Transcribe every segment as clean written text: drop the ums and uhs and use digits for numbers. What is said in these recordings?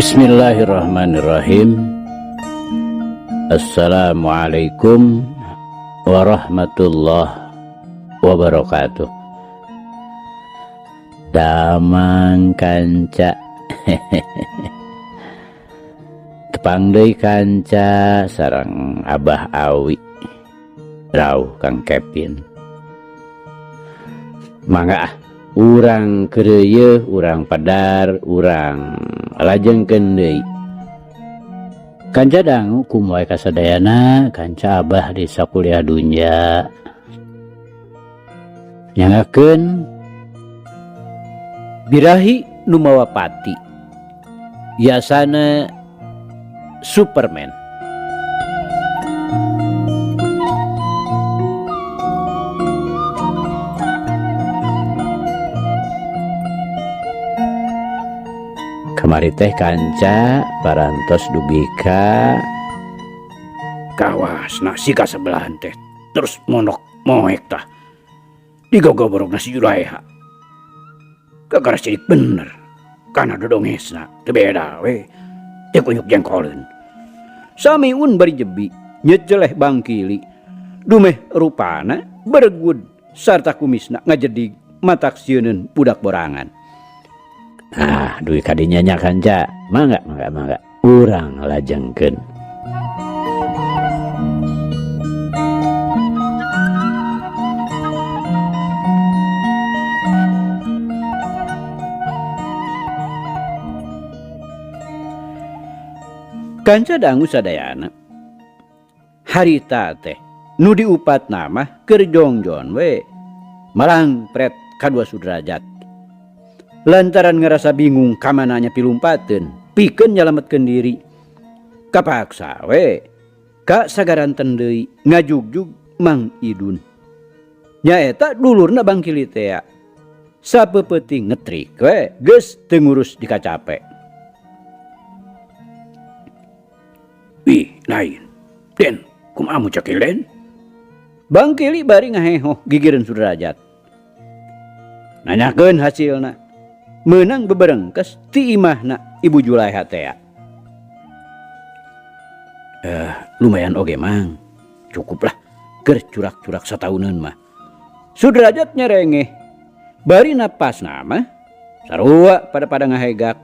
Bismillahirrahmanirrahim. Assalamualaikum warahmatullahi wabarakatuh. Damang kanca. Tepang deui kanca sareng Abah Awi. Rauh Kang Kevin. Mangga ah, urang keureuyeun, urang padar, urang lajengkeun deui. Kanca dangu kumaha kasadayana kanca Abah di sakuliah dunya. Nyangakeun birahi nu mawa pati. Yasana Superman. Kamari teh kanca parantos dugi ka kawas nasi ka sebelahan teh terus monok moek tah digogoborok nasi Juleha gagara sidik bener kana dodongesna teu beda we teu kunyuk jengkoleun samiun bari jebi nyeceleh bangkili dumeh rupana beregud sarta kumisna ngajedig matak sieuneun budak borangan. Ah, duit kadinya nya kanca. Mangga, mangga, mangga. Urang lajengkeun. Kanca dangu sadayana. Harita teh nu diupat nama keur jongjon we. Malangpret kadua Sudrajat. Lantaran ngerasa bingung kamananya pilumpateun, pikeun nyalametkeun diri. Kapaksa we ka sagaranten deui ngajugjug Mang Idun. Nyaeta dulurna Bangkili tea. Sapeupeting ngetrik we geus teu ngurus dikacape. Ih, lain. Den, kumaha mu cakil den? Bangkili bari ngahehoh gigireun Sudrajat. Nanyakeun hasilna. Meunang beberengkes ti imahna Ibu Julaiha tea. Lumayan oge mang. Cukuplah keur curak-curak satauneun mah. Sudrajat nyerengeh. Bari napasna mah sarua pada-pada ngahegak.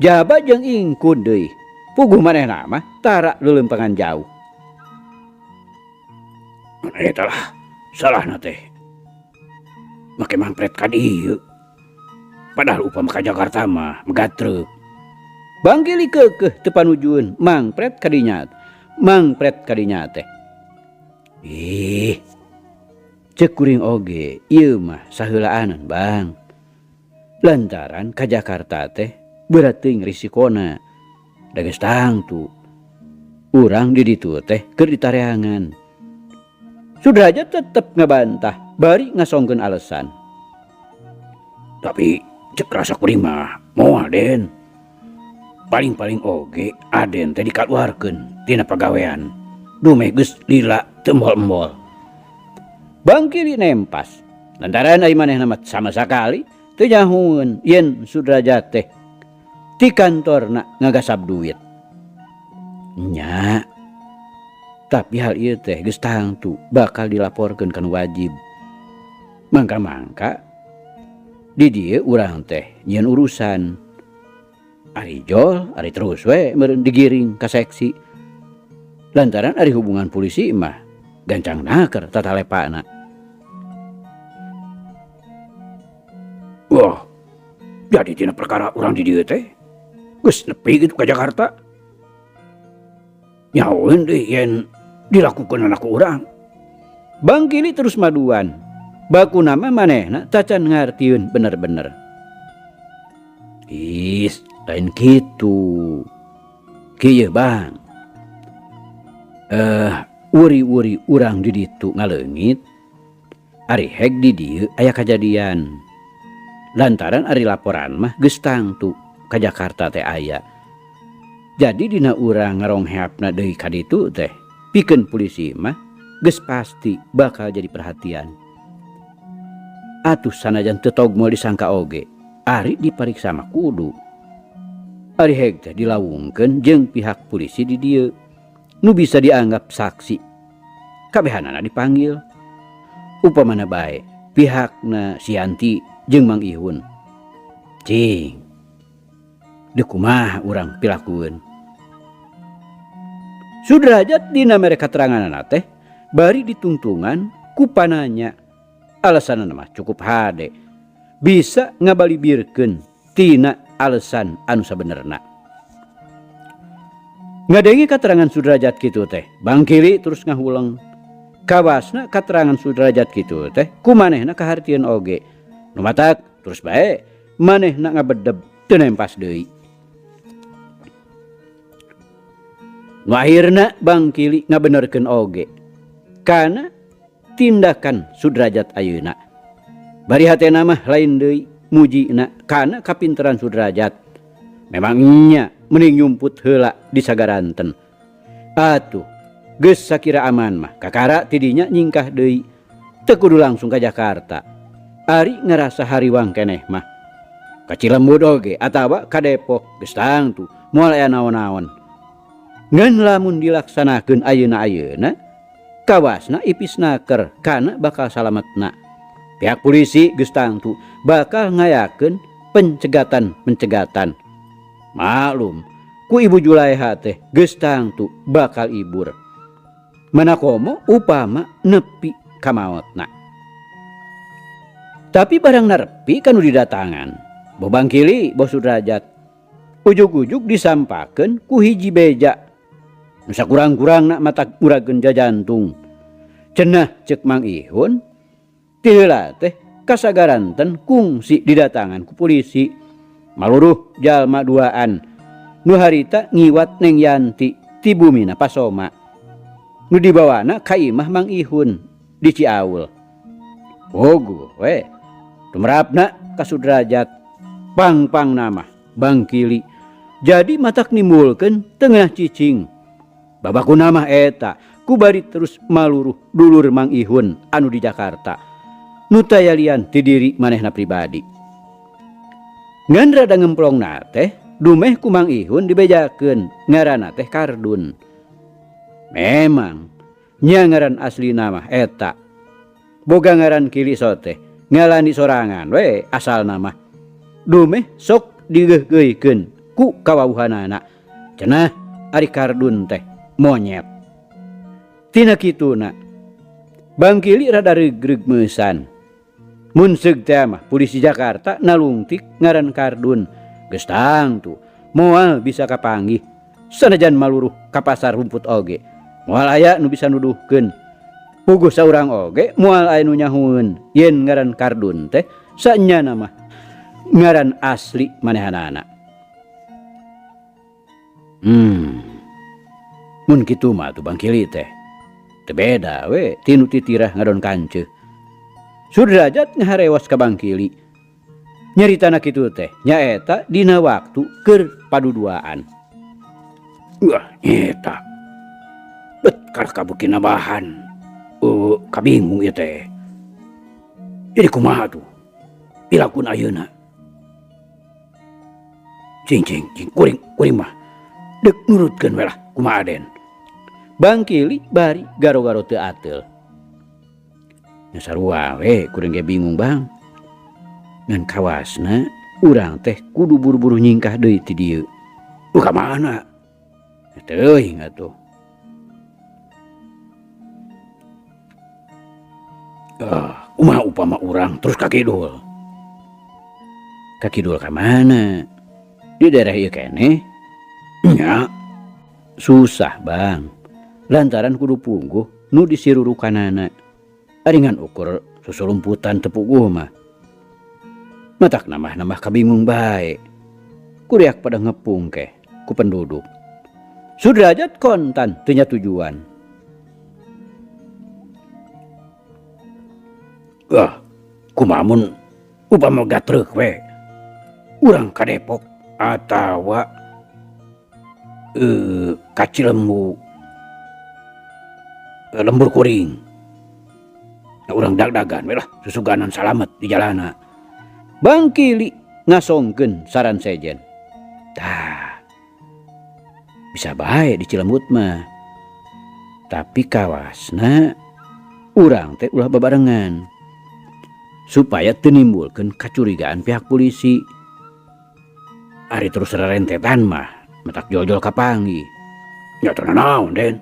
Jaba jeung ingkun deui. Puguh manehna mah tara leuleumpangan jauh. Eta lah salahna teh. Make mangpret ka dieu. Padahal upama ka Jakarta mah megatrek. Bangkili keukeuh teu panujueun mangpret ka dinya. Mangpret ka dinya teh. Ih. Ceuk kuring oge ieu mah saheulaanan Bang. Lantaran ka Jakarta teh berat teuing risikona. Da geus tangtu. Urang di ditu teh keur ditareangan. Sudrajat tetep ngabantah bari ngasongkeun alasan. Tapi cek rasa kuring mah moal Den. Paling-paling oge Aden teh dikaluarkeun tina pagawean. Dumeh geus lila teu embol-embol. Bangkili nempas. Lantaran ari manehna mah sama sakali teu nyahueun yen Sudrajat teh ti kantorna ngagasab duit. Nya. Tapi hal ieu teh geus tangtu bakal dilaporkeun ka nu wajib. Mangka-mangka di dieu urang teh nyieun urusan. Ari jol, ari terus we meureun digiring ka seksi. Lantaran ari hubungan polisi mah gancang naker tatalepana. Wah, jadi tina perkara urang di dieu teh geus nepi kitu ka Jakarta. Nyahoeun deui yen dilakukeun anak urang. Bangkili terus maduan. Baku nama manehna tacan ngartieun bener-bener. Is, lain kitu. Kieu Bang. Uri-uri urang di ditu ngaleungit. Ari heg di dieu aya kajadian. Lantaran ari laporan mah geus tangtu ka Jakarta teh aya. Jadi dina urang ngarongheapna deui ka ditu teh, pikeun polisi mah geus pasti bakal jadi perhatian. Atuh sanajan teu tog moal disangka oge, ari dipariksa mah kudu. Ari heg teh dilawungkeun jeung pihak polisi di dieu nu bisa dianggap saksi. Kabehanana dipanggil. Upamana bae pihakna si Yanti jeung Mang Ihun. Cing. Deuk kumaha urang pilakueun. Sudrajat dina mere kateranganana teh bari ditungtungan ku pananya. Alasanana mah cukup hade. Bisa ngabalibirkeun tina alasan anu sabenerna. Ngadenge katerangan Sudrajat kitu teh, Bangkili terus ngahuleng. Kawasna katerangan Sudrajat kitu teh ku manehna kahartieun oge. Nu matak terus bae manehna ngabedeb teu nempas deui. Nu akhirna Bangkili ngabenerkeun oge kana tindakan Sudrajat ayeuna. Bari hatena mah lain deui mujina kana kapinteran Sudrajat. Memang nya mending nyumput heula di sagaranten. Atuh geus sakira aman mah kakara tidinya nyingkah deui. Teu kudu langsung ka Jakarta. Ari ngarasa hariwang keneh mah. Ka Cilembud oge atawa ka Depok geus tangtu moal aya naon-naon. Ngan lamun dilaksanakeun ayeuna-ayeuna kawasna ipis naker kana bakal salametna. Pihak polisi geus tangtu bakal ngayakeun pencegatan-pencegatan. Maklum, ku Ibu Julaiha teh geus tangtu bakal ibur. Mana komo upama nepi ka maotna. Tapi barang narepi kanu didatangan, boh Bangkili boh Sudrajat. Ujug-ujug disampakeun ku hiji beja. Nu sakurang-kurangna mata murageun jajantung. Cenah ceuk Mang Ihun, ti heula teh kasagaranten kungsi didatangan ku polisi. Maluruh jalma duaan nu harita ngiwat Neng Yanti ti bumina Pasoma. Nu dibawana ka imah Mang Ihun di Ciaul. Pogo we tumerapna ka Sudrajat pang-pang nama Bangkili. Jadi matak nimbulkeun tengah cicing. Babakuna mah eta ku bari terus maluruh dulur Mang Ihun anu di Jakarta. Nu tayalian ti diri manehna pribadi. Ngan rada ngemplongna teh dumeh ku Mang Ihun dibejakeun ngaranna teh Kardun. Memang nya ngaran aslina mah eta. Boga ngaran kili sote ngalani sorangan we asalna mah. Dumeh sok digeugeuikeun ku kawauhanana. Cenah ari Kardun teh monyet. Tina kituna Bangkili rada regreg meusan. Mun seug teh mah polisi Jakarta nalungtik ngaran Kardun. Geus tangtu moal bisa kapanggih sanajan maluruh ka pasar rumput oge. Moal aya nu bisa nuduhkeun. Puguh saurang oge moal aya nu nyahueun yen ngaran Kardun teh sanyana mah ngaran asli manehanana. Mun kitu mah atuh Bangkili teh. Teu beda we tinu titirah ngadon kanceuh. Sudrajat ngaharewas ka Bangkili. Nyaritana kitu teh nyaeta dina waktu keur paduduaan. Wah, eta. Bet kalah kabuki nambahan. Kabingung ieu teh. Jadi kumaha tuh? Pilakun ayeuna. Cing cing cing kuring kuring mah deuk nurutkeun we lah kumaha Aden. Bangkili bari garo-garo teu ateul. Nya sarua we kuring ge bingung Bang. Ngan kawasna urang teh kudu buru-buru nyingkah deui ti dieu. Ka mana? Teuing atuh. Kumaha upama urang terus ka kidul? Ka kidul ka mana? Di daerah ieu keneh? Nya. Susah Bang. Lantaran kudu pungguh nu disirurukanana. Ari ngan ukur susulumputan teu puguh mah. Matak nambah-nambah kabingung bae. Kuriak pada ngepung keh ku penduduk. Sudrajat kontan teu nya tujuan. Wah, kumaha mun upama gatreuk we. Urang ka Depok atawa ka Cilembu lembur kuring. Nah, urang dag-dagan we lah susuganan salamet di jalana. Bangkili ngasongkeun saran sejen. Tah, Bisa bae di Cilembut mah. Tapi kawasna urang teh ulah babarengan. Supaya teu nimbulkeun kacurigaan pihak polisi. Ari terus rerentetan mah matak jol-jol kapanggih. Nya teu nanaon, Den.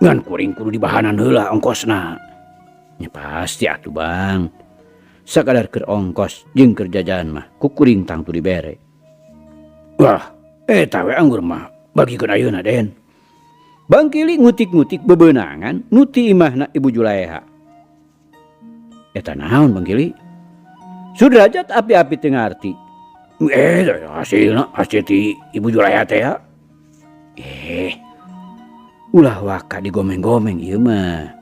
Ngan kuring kudu dibahanan heula ongkosna. Nya pasti atuh, Bang. Sakadar keur ongkos jeung keur jajan mah ku kuring tangtu dibere. Wah, eta we anggur mah bagikeun ayeuna, Den. Bangkili ngutik-ngutik bebenangan nu ti imahna Ibu Julaeha. Eta naon, Bangkili? Sudrajat api-api teu ngarti. Hasilna hasil ti Ibu Julaeha teh ya. Ulah waka digomeng-gomeng ieu mah.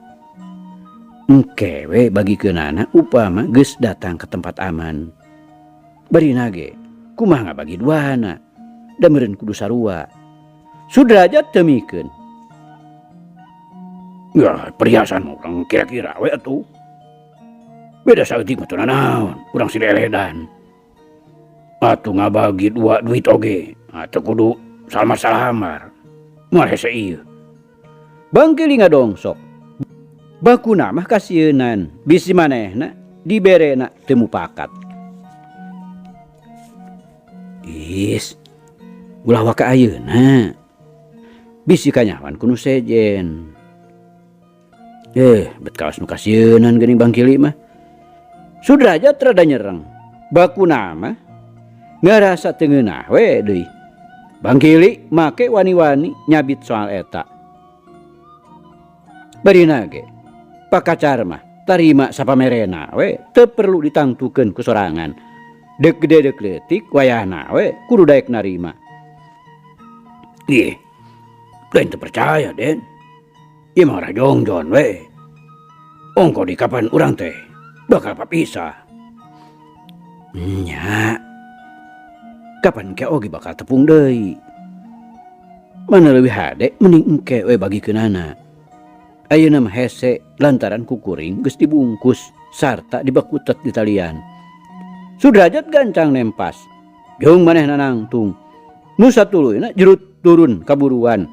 Engke we bagikeunana upama geus datang ke tempat aman. Barina ge kumaha ngabagi duana, da meureun kudu sarua. Sudrajat teu mikeun. Ya, perhiasan mah urang kira-kira we atuh. Beda saeutik mah teu nanaon, urang sileledan. Atuh ngabagi dua duit oge, teu kudu salamar-salamar. Moal hese ieu. Bangkili ngadongsok. Bakuna mah kasieunan, bisi manehna diberena teu mupakat. Is, ulah waka ayeuna. Bisi kanyawan ku nu sejen. Bet kawas nu kasieunan geuning Bangkili mah. Sudrajat rada nyereng. Bakuna mah ngarasa teu ngeunah we deui. Bangkili make wani-wani nyabit soal eta. Barina ge pakacar mah tarima sapamerena we, teu perlu ditangtukeun ku sorangan. Deuk gede deuk leutik wayahna we kudu daek narima. Ih, lain teu percaya, Den. Ieu mah rajongjon we. Ongko di kapan urang teh bakal papisah. Nya. Kapan ke oge bakal tepung deui. Mana leuwih hade mending engke we bagikeunana. Ayeuna mah hese lantaran kukuring geus dibungkus sarta dibakutet di talian. Sudrajat gancang nempas. Jeung manehna nangtung. Nu satuluyna jerut turun kaburuan.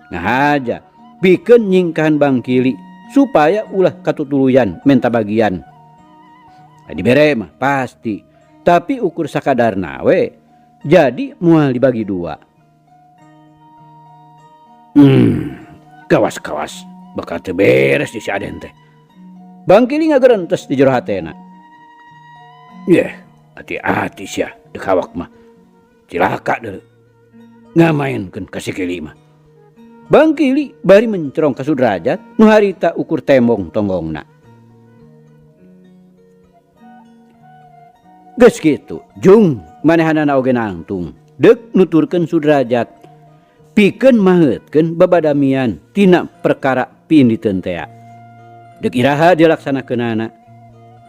Ngahaja pikeun nyingkahan Bangkili supaya ulah katutuluyan menta bagian. Nah, dibere mah pasti, tapi ukur sakadarna we jadi moal dibagi dua. Kawas-kawas bakal teu beres di si Aden teh. Bangkili ngagerentes di jero hatena. Yeh, hati-hati sia deuk hawak mah. Cilaka deuleu. Ngamaenkeun ka si Kili mah. Bangkili bari mencerong ka Sudrajat nu harita ukur tembong tonggongna. Geus kitu, jung manehanana oge nangtung deuk nuturkeun Sudrajat pikeun maheutkeun babadamian tina perkara piinditeun tea. Deuk iraha dilaksanakeunana.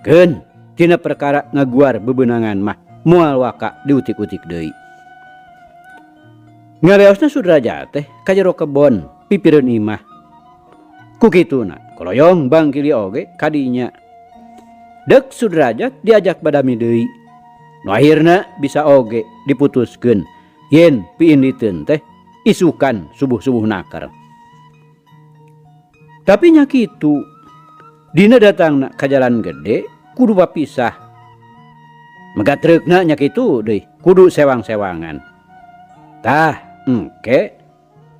Keun tina perkara ngaguar bebenangan mah moal waka diutik-utik deui. Ngaleosna Sudrajat teh ka jero kebon pipireun imah. Ku kituna koloyong Bangkili oge kadinya. Deuk Sudrajat diajak badami deui. Nu akhirna bisa oge diputuskeun yen piinditeun teh isukan subuh-subuh nakar. Tapi nya kitu dina datangna ka jalan gede kudu papisah. Mega treukna nya kitu deui kudu sewang-sewangan. Tah engke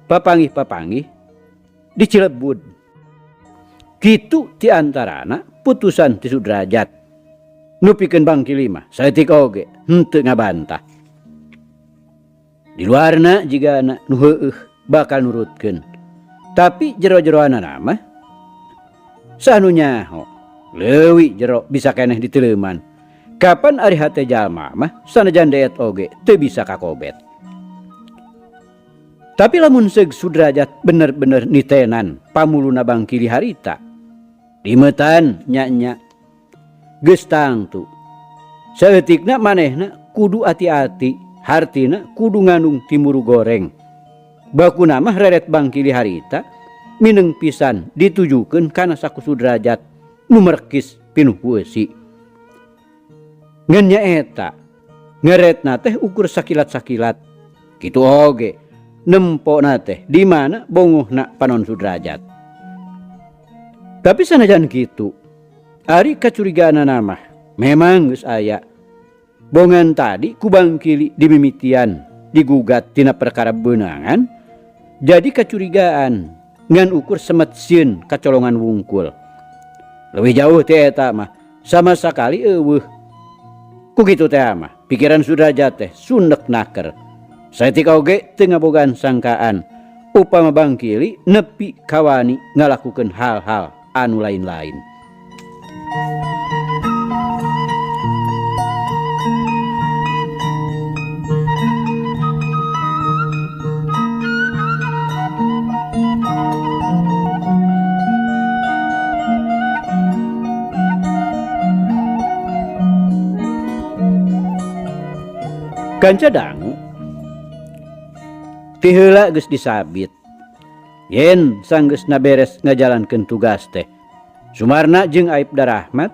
papanggih-papanggih di Cilebud. Kitu ti antarana putusan ti Sudrajat. Nu pikeun Bangkili mah saeutik oge henteu ngabantah. Di luarna jigana nu heueuh bakal nurutkeun. Tapi jero-jeroanana mah sanu nyaho leuwih jero bisa keneh diteleuman. Kapan ari hate jalma mah sanajan deet oge teu bisa kakobet. Tapi lamun seug Sudrajat bener-bener nitenan pamuluna Bangkili harita dimeutan nya-nya geus tangtu. Saeutikna manehna kudu ati-ati, hartina kudu ngandung timuru goreng. Bakuna mah reret Bangkili harita mineng pisan ditujukeun kana saku Sudrajat nu merekis pinuh weusi. Ngan nyaeta ngeretna teh ukur sakilat-sakilat. Kitu oge Nempona teh di mana bongohna panon Sudrajat. Tapi sanajan kitu, ari kacurigaanana mah memang geus aya. Bongan tadi ku Bangkili dimimitian digugat tina perkara beunangan, jadi kacurigaan ngan ukur semet sieun kacolongan wungkul. Leuwih jauh ti eta mah sama sakali eueuh. Ku kitu teh mah pikiran Sudrajat teh sundek naker. Saeutik oge teu ngabogaan sangkaan upama Bangkili nepi kawani ngalakukeun hal-hal anu lain-lain. Kanca dangu ti heula geus disabit yen sanggeusna beres ngajalankeun tugas teh Sumarna jeung Aibda Rahmat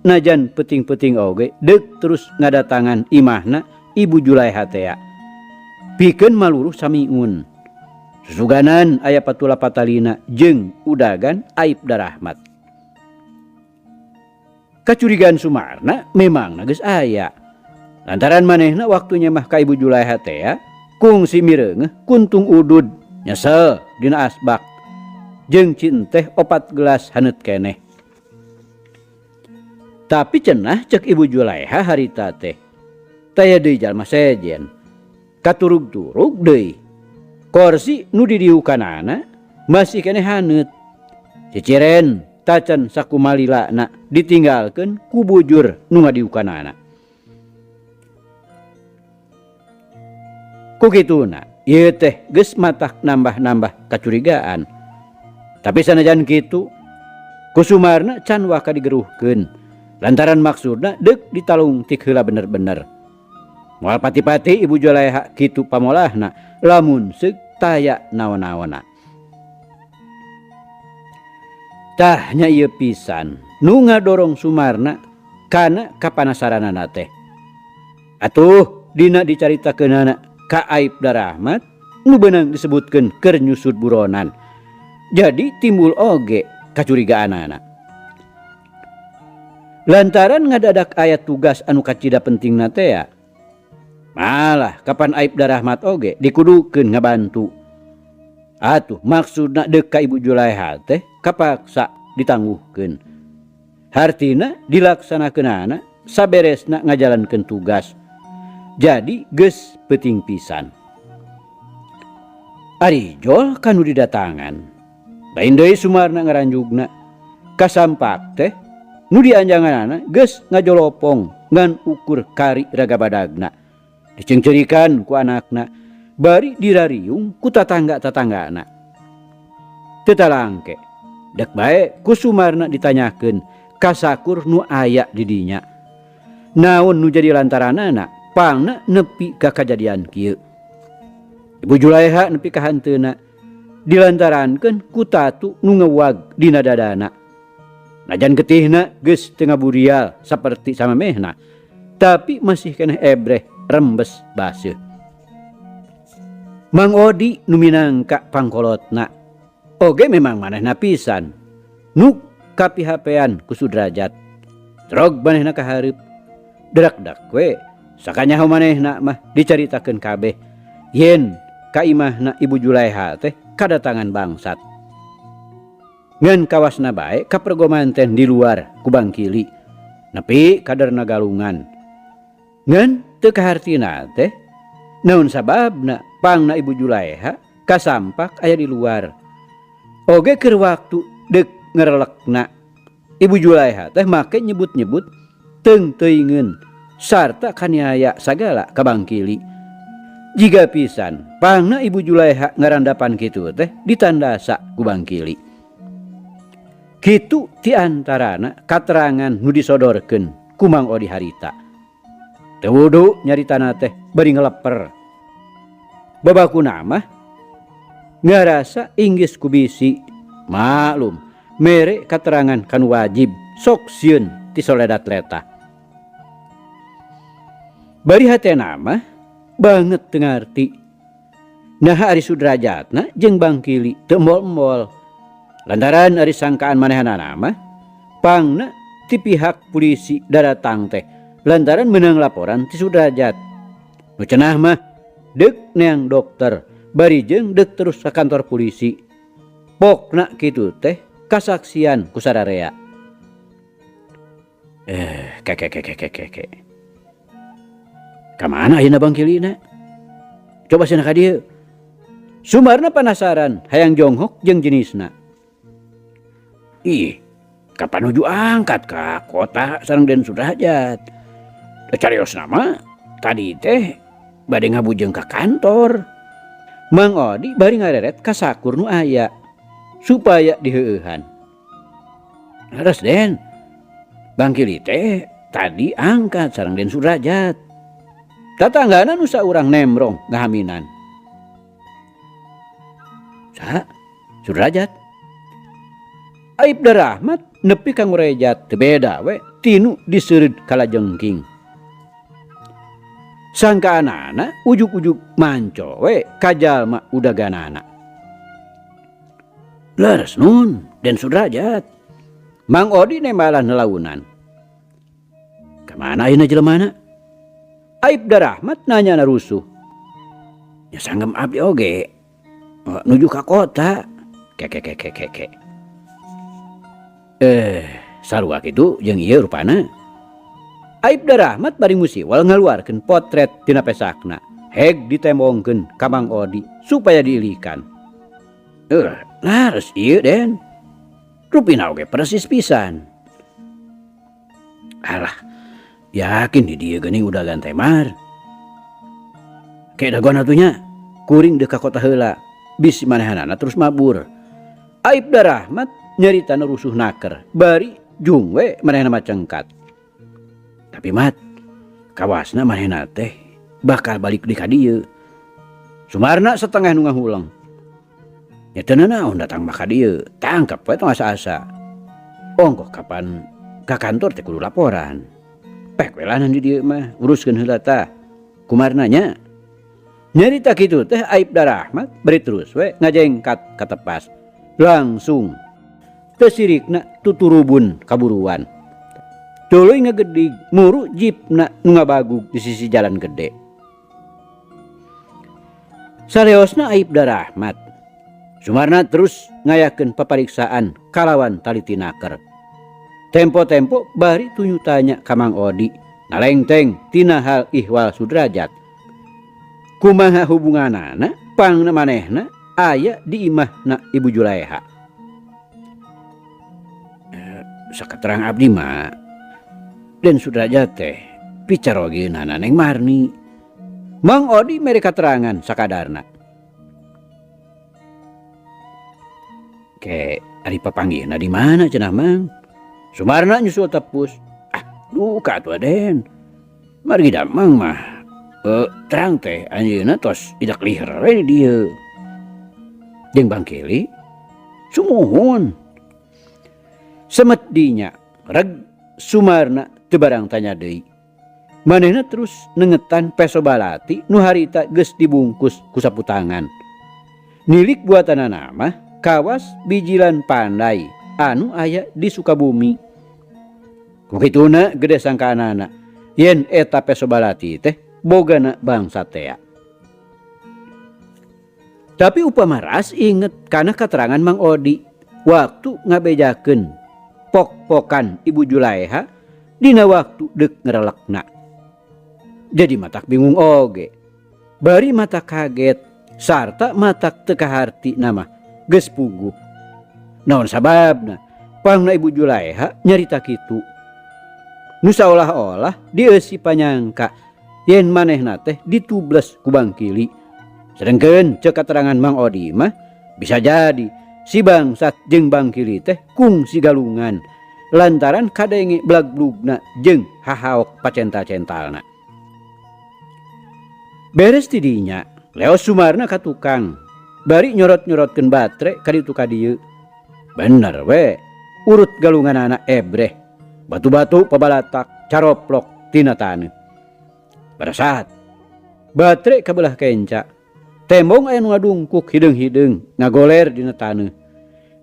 najan peuting-peuting oge deuk terus ngadatangan imahna Ibu Julaiha tea pikeun maluruh samiun. Susuganan aya patula patalina jeung udagan Aibda Rahmat. Kacurigaan Sumarna memangna geus aya. Lantaran manehna waktunya mah ka Ibu Julaiha tea kungsi mireungeuh kuntung udud nyesel dina asbak jeung cinteh 4 gelas haneut keneh. Tapi cenah cek Ibu Julaiha harita teh taya deui jalma sejen katurug-turug deui. Korsi nu didiukanana masih keneh haneut. Ciciren tacan sakumalilana ditinggalkeun ku bujur nu ngadiukanana. Ku kituna ieu teh geus matak nambah-nambah kacurigaan. Tapi sanajan kitu ku Sumarna can waka digeruhkeun lantaran maksudna deuk ditalungtik heula bener-bener. Moal pati-pati Ibu Julaiha kitu pamolahna lamun seuk taya naon-naonna. Tah nya ieu pisan nu ngadorong Sumarna kana kapanasaranana teh. Atuh dina dicaritakeunana ka Aibda Rahmat nu beunang disebutkeun keur nyusud buronan. Jadi timbul oge kacurigaanana. Lantaran ngadadak aya tugas anu kacida pentingna tea. Malah kapan Aibda Rahmat oge dikudukeun ngabantu. Atuh maksudna deuk ka Ibu Julaiha teh kapaksa ditangguhkeun. Hartina dilaksanakeunana saberesna ngajalankeun tugas. Jadi geus peuting pisan. Ari jol kanu didatangan. Lain deui Sumarna ngaranjugna. Kasampak teh nu dianjanganana geus ngajolopong ngan ukur kari raga badagna. Diceungceurikan ku anakna bari dirariung ku tatangga-tatanggana. Teu talangke dek bae ku Sumarna ditanyakeun kasakur nu aya di dinya. Naon nu jadi lantaranana pangna nepi ka kajadian kieu. Ibu Julaiha nepi ka hanteuna dilantarankeun ku tatu nu ngewag dina dadana. Najan getihna geus teu ngaburial saperti samamehna, tapi masih keneh ebreh rembes baseuh. Mang Odi nu minangka pangkolotna oge memang manehna pisan nu kapihapean ku Sudrajat. Trog manehna kahareup derak-derak we sakanyaho manehna mah dicaritakeun kabeh yen ka imahna Ibu Julaiha teh kadatangan bangsat. Ngan kawasna bae kapergoman teh di luar ku Bangkili nepi kaderna galungan. Ngan teu kahartina teh naon sababna pangna Ibu Julaiha kasampak aya di luar. Oge keur waktu deuk ngerelekna Ibu Julaiha teh make nyebut-nyebut teung teuingeun sarta kaniaya sagala ka Bangkili. Jiga pisan pangna Ibu Julaiha ngarandapan kitu teh ditandasa ku Bangkili. Kitu ti antarana katerangan nu disodorkeun ku Mang Odi harita. Teu wudu nyaritana teh bari ngeleper. Babakuna mah ngarasa inggis ku bisi. Maklum mere katerangan kanu wajib sok sieun ti soledat letah. Bari hatena mah banget teu ngarti. Naha ari Sudrajatna jeung Bangkili teu embol-embol. Lantaran ari sangkaan manehanana mah pangna ti pihak pulisi daratang teh lantaran meunang laporan ti Sudrajat. Nu cenah mah deuk neang dokter bari jeung deuk terus ka kantor pulisi. Pokna kitu teh kasaksian ku sararea. Eh, keke keke keke keke. Ka mana ayeuna Bangkilina? Coba cenah ka dieu. Sumarna panasaran hayang jonghok jeung jenisna. Ih, kapan nuju angkat ka kota sareng Den Sudrajat. Da cariosna mah tadi teh bade ngabujeng ka kantor. Mang Odi bari ngareret ka sakur nu aya supaya diheueuhan. Leres Den, Bangkili teh tadi angkat sareng Den Sudrajat. Tatanggana nu saurang nemrong ngahaminan. Saha? Sudrajat. Aibda Rahmat nepi ka ngurejat teu beda we tinu diseureud kalajengking. Sangkaanana ujug-ujug manco we ka jalma udaganana. Leres nun, Den Sudrajat. Mang Odi nembalan nelaunan. Ka mana ayeuna jelemana? Aibda Rahmat nanya rusuh. Nya sanggem abdi oge nuju ka kota. Kekekekekeke. Sarua kitu jeung ieu rupana. Aibda Rahmat bari musiwal ngaluarkeun potret tina pesakna. Heg ditembongkeun ka Mang Odi supaya diilikan. Leres ieu Den. Rupina oge persis pisan. Alah, yakin di dieu geuning udagan temar. Ke dagoan atuh nya, kuring deuk ka kota heula. Bisi manehanana terus mabur. Aibda Rahmat nyaritana rusuh naker, bari jung we manehna mah cengkat. Tapi mat, kawasna manehna teh bakal balik deui ka dieu. Sumarna setengah nu ngahuleng. Nya teu nanaon datang mah ka dieu, tangkep we tong asa-asa. Ongkoh kapan ka kantor teh kudu laporan. Pek we lanan di dieu mah, uruskeun heula tah. Kumarna nya? Nyarita kitu teh Aibda Rahmat bari terus we ngajengkat ka tepas. Langsung teu sirikna tuturubun kaburuan. Tuluy ngagedig muru jipna nu ngabagug di sisi jalan gede. Saleosna Aibda Rahmat. Sumarna terus ngayakeun papariksaan kalawan taliti naker. Tempo-tempo bari tunyu tanya ka Mang Odi, nalengteng tina hal ihwal Sudrajat. Kumaha hubunganana pangna manehna aya di imahna Ibu Julaeha. Saketerang abdi mah Den Sudrajat teh picarogeunana Neng Marni. Mang Odi mere katerangan sakadarna. Ke ari papanggihna di mana cenah Mang? Sumarna nyusul tepus. Ah, duka atuh Den. Margi damang mah terang teh anjeunna tos idak liher we di dieu. Jeung Bangkili sumuhun. Semet dinya reg Sumarna teu barang tanya deui. Manehna terus nengetan peso balati nu harita geus dibungkus ku sapu tangan. Nilik buatanana mah kawas bijilan pandai anu aya di Sukabumi. Ku kituna gede sangkaanana yen eta peso balati teh bogana bangsa tea. Tapi upama ras inget kana katerangan Mang Odi waktu ngabejakeun pok-pokan Ibu Julaeha dina waktu deuk ngerelekna. Jadi matak bingung oge. Bari mata kaget sarta matak teu kaharti nama geus puguh. Naon sababna? Pangna Ibu Julaeha nyarita kitu. Nu saolah-olah dieusi panyangka yen manehna teh ditubles ku Bangkili. Sedengkeun ceuk katerangan Mang Odi mah bisa jadi si bangsat jeung Bangkili teh kungsi galungan lantaran kadenge blagblugna jeung hahaok pacental-centalna. Beres ti dinya, Leo Sumarna ka tukang bari nyorot-nyorotkeun batre ka ditu ka dieu. Bener we, urut galunganana ebreh, batu-batu pabalatak caroplok tina taneuh. Pada saat batre kabelah kenca, Tembong aya nu ngadungkuk hideung-hideung ngagoler dina taneuh.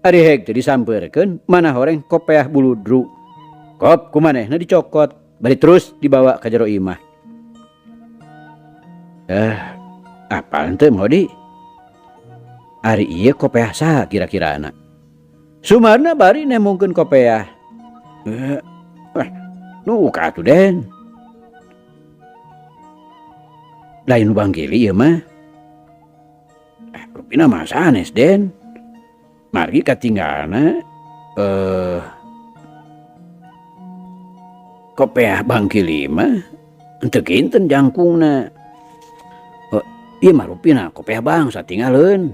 Ari heg teh disampeurkeun mana horeng kopeah buludru. Kop ku manehna dicokot bari terus dibawa ka jero imah. Eh, apal henteu Mang Hodi? Ari ieu kopeah saha kira-kirana? Sumarna bari nembongkeun kopeah. Eh, eh, duka atuh Den. Lain nu Bangkili ieu mah. Eh, rupina mah sanes Den. Margi katinggalna eh kopeah Bangkili mah henteu kinten jangkungna. Oh, ieu mah rupina kopeah bangsa tingaleun.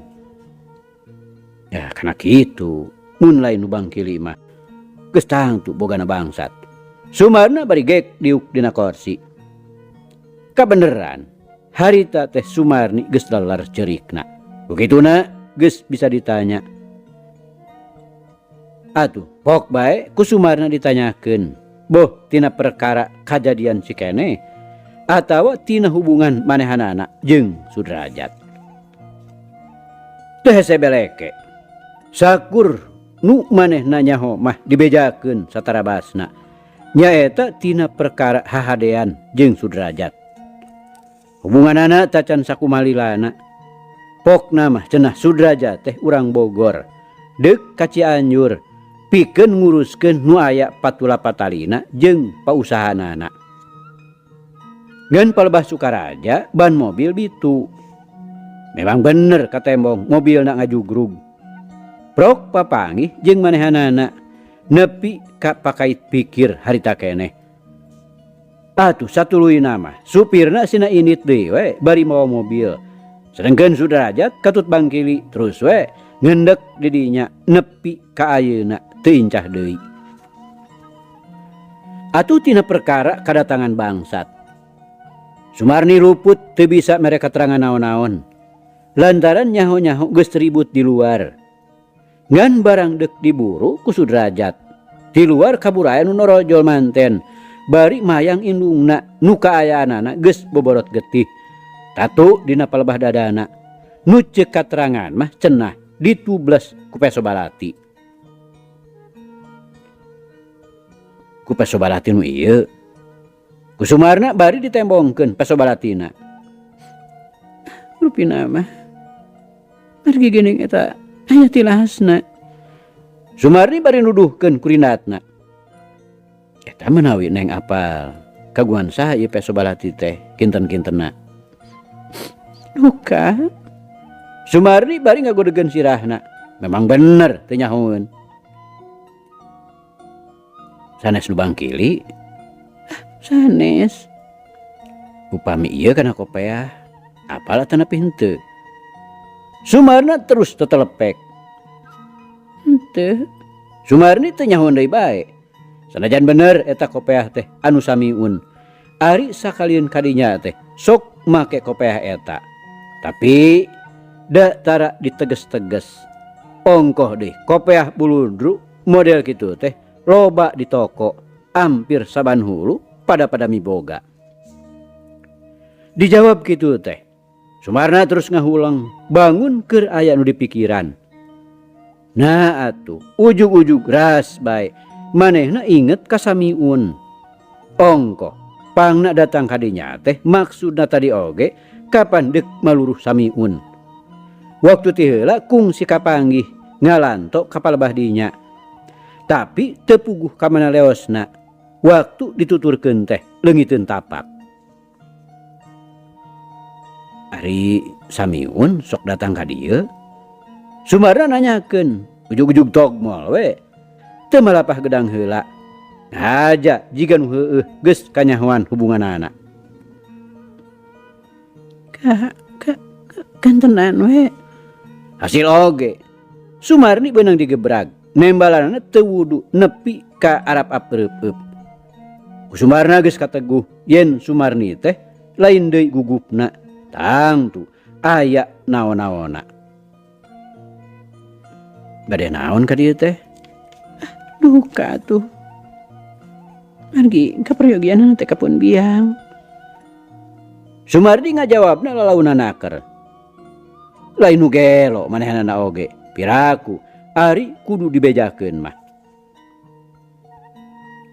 Ya kana kitu, mun lain nu Bangkili mah geus tangtu bogana bangsat. Sumarna bari gek diuk dina korsi. Kabeneran, harita teh Sumarni geus leler ceurikna. Kukituna geus bisa ditanya. Atuh, pok bae ku Sumarna ditanyakeun, boh tina perkara kajadian Cikene atawa tina hubungan manehanana jeung Sudrajat. Teu hese beleke. Sakur nu manehna nyaho mah dibejakeun satarabasna. Nyaeta tina perkara hahadean jeung Sudrajat. Hubunganana tacan sakumalilana. Pokna mah cenah Sudrajat teh urang Bogor. Deuk ka Cianjur pikeun nguruskeun nu aya patula patalina jeung pausahaanana. Ngan palebah Sukaraja ban mobil bitu. Memang bener katembong mobilna ngajugrug. Prok papanggih jeung manehanana nepi ka pakait pikir harita keneh. Atuh satuluyna mah supirna sina init deui we bari mawa mobil. Sedengkeun Sudrajat katut Bangkili terus we ngendek di dinya nepi ka ayeuna teu incah deui. Atuh tina perkara kadatangan bangsat. Sumarni luput teu bisa mere katerangan naon-naon. Lantaran nyaho-nyaho geus ribut di luar. Ngan barang deuk diburu ku Sudrajat. Di luar kabur aya nu norojol manten. Bari mayang indungna nu kaayaanana geus boborot getih. Tatu dina palebah dadana. Nu ceuk katerangan mah cenah ditubles ku peso balati. Ku peso balati nu ieu. Ku Sumarna bari ditembongkeun peso balatina. Rupina mah margi geuning eta aya tilasna. Sumarni bari nuduhkeun kurinatna. Eta manawi neng apal kagungan saha ieu peso balati teh kinten-kintenna. Duka. Sumarni bari ngagodegeun sirahna. Memang bener teu nyahoeun. Sanes nu Bangkili. Ah, sanes. Upami ieu kana kopeah, apal atanapi henteu. Sumarna terus tetelepek. Henteu. Sumarni teu nyahoeun deui bae. Sanajan bener eta kopeah teh anu samiun. Ari sakalieun kadinya teh sok make kopeah eta. Tapi da tara diteges-teges. Ongkoh deui kopeah buludru model kitu teh loba di toko hampir saban hulu pada-pada miboga. Dijawab kitu teh. Sumarna terus ngahuleng bangun keur aya nu dipikiran. Nah atuh ujug-ujug ras bae manehna inget ka Samiun. Ongkoh pangna datang ka dinya teh maksudna tadi oge kapan deuk maluruh Samiun. Waktu ti heula kungsi kapanggih ngalanto ka palebah dinya. Tapi teu puguh ka mana leosna. Waktu dituturkeun teh leungiteun tapak. Ari Samiun sok datang ka dieu. Sumarna nanyakeun, ujug-ujug togmol we. Teu malapah gedang heula. Haja jiga nu heueuh geus kanyahoan hubunganana. Ka, ka, ka, kantenan we. Hasil oge. Sumarni beunang digebrag. Nembalanana teu wudu nepi ka arap-ap reup-eup. Ku Sumarna geus kateguh yen Sumarni teh lain deui gugupna. Tangtu aya naon-naonna. Bade naon ka dieu teh? Ah, duka atuh. Margi kaperyogianana teh kapun biang. Sumardi ngajawabna lalaunan naker. Lain nu gelo manehanana oge, piraku ari kudu dibejakeun mah.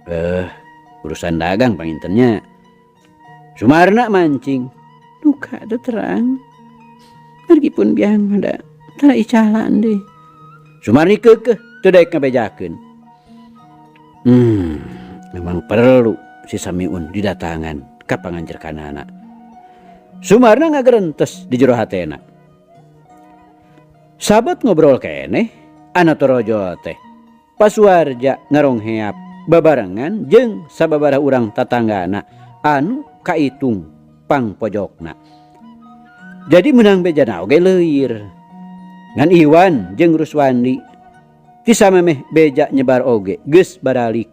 Eh, urusan dagang panginten nya. Sumarna mancing, duka teu terang. Margipun biang mah da tara icalan deui. Sumarni keukeuh teu daek ngabejakeun. Hmm, memang perlu si Samiun didatangan ka panganjerkanana. Sumarna ngagerentes di jero hatena. Sabat ngobrol keneh, ana torojo teh. Pasuarja ngarongheap babarengan jeung sababaraha urang tatanggana anu kaitung pangpojokna. Jadi meunang bejana oge leuir. Ngan Iwan jeung Ruswandi ti samemeh beja nyebar oge geus baralik.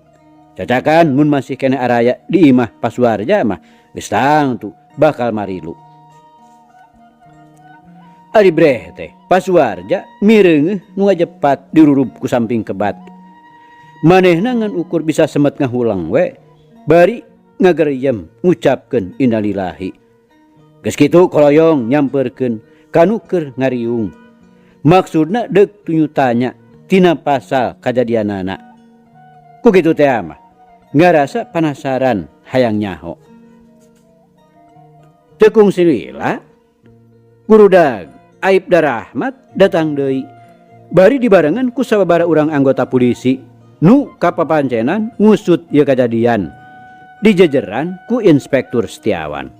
Cacakan mun masih keneh araya di imah Pasuarja mah geus tangtu bakal marilu. Ari breh teh Pasuarja mireungeuh nu ngajepat dirurub ku samping kebat. Manehna ngan ukur bisa semet ngahuleng we bari ngageriem ngucapkeun innalillahi. Geus kitu koloyong nyampeurkeun ka nu keur ngariung. Maksudna deuk tunyu tanya tina pasal kajadianana. Ku kitu tea mah ngarasa panasaran hayang nyaho. Teu kungsi lila, gurudag Aibda Rahmat datang deui bari dibarengan ku sababaraha urang anggota pulisi nu kapapancenan ngusut ieu kajadian dijejeran ku Inspektur Setiawan.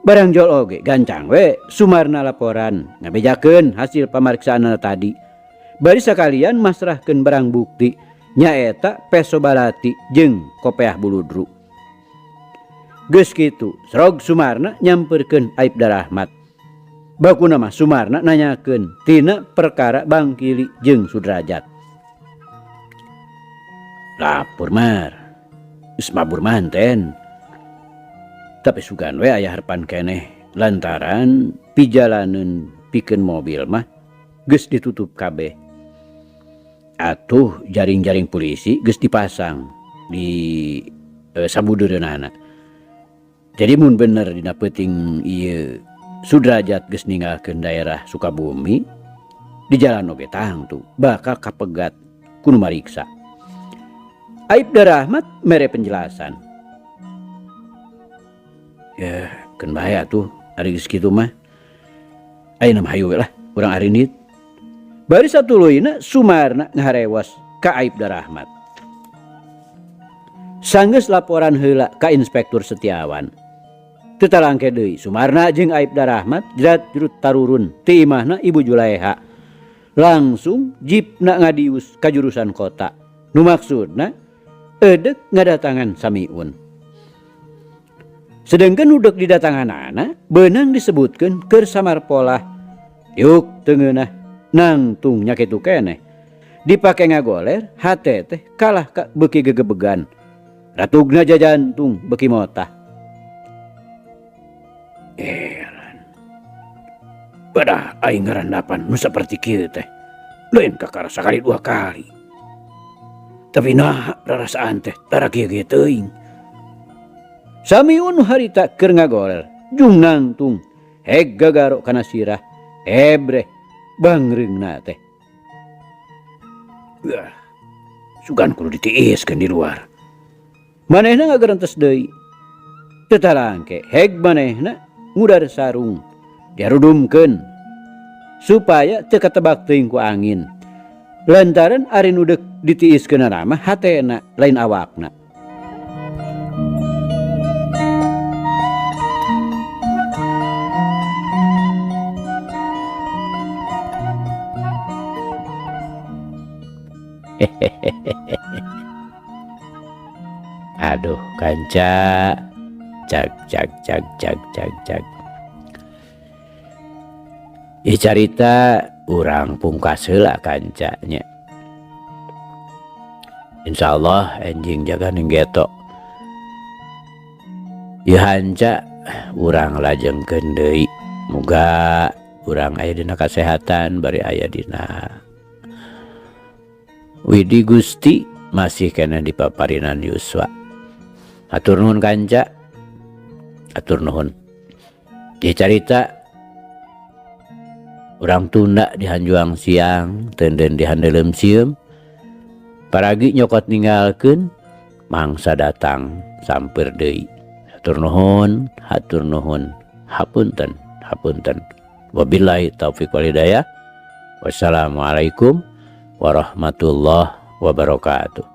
Barang jol oge gancang we Sumarna laporan ngabejakeun hasil pamariksaanana tadi. Bari sakalian masrahkeun barang bukti nyaeta peso balati jeung kopeah buludru. Geus kitu srog Sumarna nyampeurkeun Aibda Rahmat. Bakuna mah Sumarna nanyakeun tina perkara Bangkili jeung Sudrajat. Lapor mar, geus mabur manten. Tapi sugan we aya harepan keneh lantaran pijalaneun pikeun mobil mah geus ditutup kabeh. Atuh jaring-jaring polisi geus dipasang di sabudeureunana. Jadi mun bener dina peuting ieu Sudrajat geus ninggalkeun daerah Sukabumi, di jalan oge tangtu bakal kapegat ku nu mariksa. Aibda Rahmat mere penjelasan. Ya, keun bae atuh ari geus kitu mah. Ayeuna mah hayu we lah urang arinit. Bari satuluyna Sumarna ngaharewos ka Aibda Rahmat. Sanggeus laporan heula ka Inspektur Setiawan. Teu talangke deui Sumarna jeung Aibda Rahmat jerat jurut tarurun ti imahna Ibu Julaeha. Langsung jipna ngadius ka jurusan kota. Nu maksudna eudek ngadatangan Samiun. Sedengkeun nu deuk didatanganana beunang disebutkeun keur samarpolah. Yuk teu ngeunah nangtung nya kitu keneh. Dipake ngagoler hate teh kalah ka beuki gegebegan. Ratugna jajantung beuki motah. Eran. Badah aing ngarandapan nu saperti kieu teh. Lain kakara sakali dua kali. Tapi nah rarasaan teh tara kieu-kieu teuing. Samiun harita keur ngagoler jung nangtung heg gagaro kana sirah ebreh bangreungna teh. Wah, sugan kudu ditiiskeun di luar. Manehna ngagerentes deui. Teu talangke heg manehna ngudar sarung diarudumkeun supaya teu katebak teuing ku angin. Lantaran ari nu deuk ditiiskeunana mah hatena lain awakna. Aduh kanca, cag cag cag cag cag cag. Ieu carita urang pungkas heula kanca nya. Insyaallah enjing jaga ning geto. Ieu hanca urang lajengkeun deui. Muga urang aya dina kasehatan bari aya dina Widi Gusti masih keneh di paparinan Yuswa. Hatur nuhun kanca. Hatur nuhun. Ieu carita Urang tunda di hanjuang siang, tenden di handeuleum sieum. Paragi nyokot ninggalkeun, mangsa datang sampeur deui. Hatur nuhun, hatur nuhun, hapunten, hapunten. Wabillahi taufik wal hidayah. Wassalamualaikum warahmatullahi wabarakatuh.